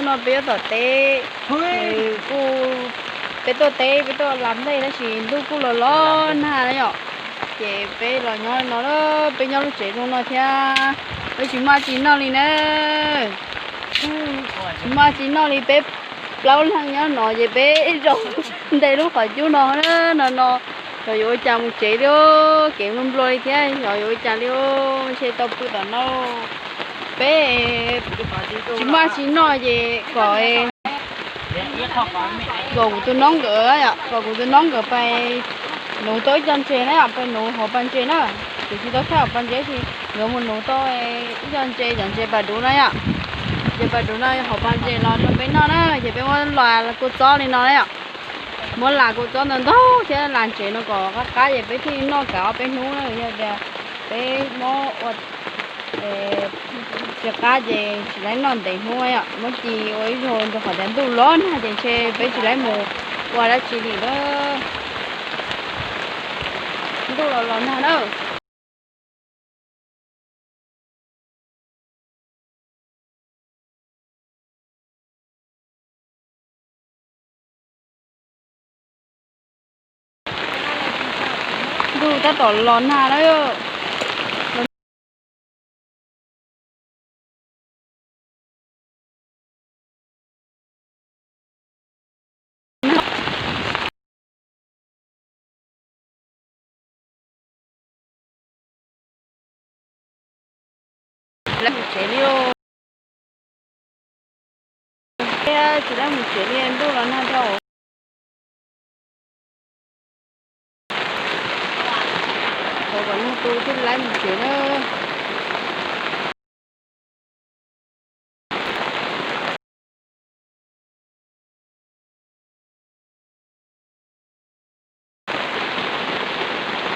Peb yuav tom teb, kuj, peb tuaj teb, peb tuaj lam ntej tab sis ntuj kuj los los nag na yom. Ces peb los nyob no, peb nyob lub tsev zoo no thiab, peb tsis muaj tsis noj li na. Tsis muaj tsis noj li, peb plaub leeg nyob no ces peb zaum nte lub qhov cub no na, no no. Xyov yuav ua cas mus tsev li, kev nplua nplua li thiab, xyov yuav ua cas li, ntshe tau pw tom no. Peb tsis muaj tsis noj ces kom, kom kuv tus noob nkawd, kom kuv tus noob nkawd pais nuv tau ib co ntses na yom, pais nuv hauv pas ntses na. Kuv tsis tau thaij hauv pas ntses tab sis nkawd mus nuv tau ib co ntses, cov ntses pas duv na yom. Ntses pas duv no hauv pas ntses los rau peb noj na, ces peb muab las kua txob li no na yom. Muab las kua txob ntau ntau thiab las ntsev no kom qab qab ces peb thiaj li noj kav ob peb hnub na. Yog tias peb muab ua tsis qab ces tsis laib noj ntev hnub yom, muab ci ua ib zaug rau qhov tias ntuj los nag ces ntshe peb tsis laib mus ua dab tsi li na. Ntuj los los nag na. Ntuj tab tom los nag na. Tsis laib mus tsev li, tsis laib mus tsev li, ntuj los nag dhau. Thov kom nag tu thiaj laib mus tsev na.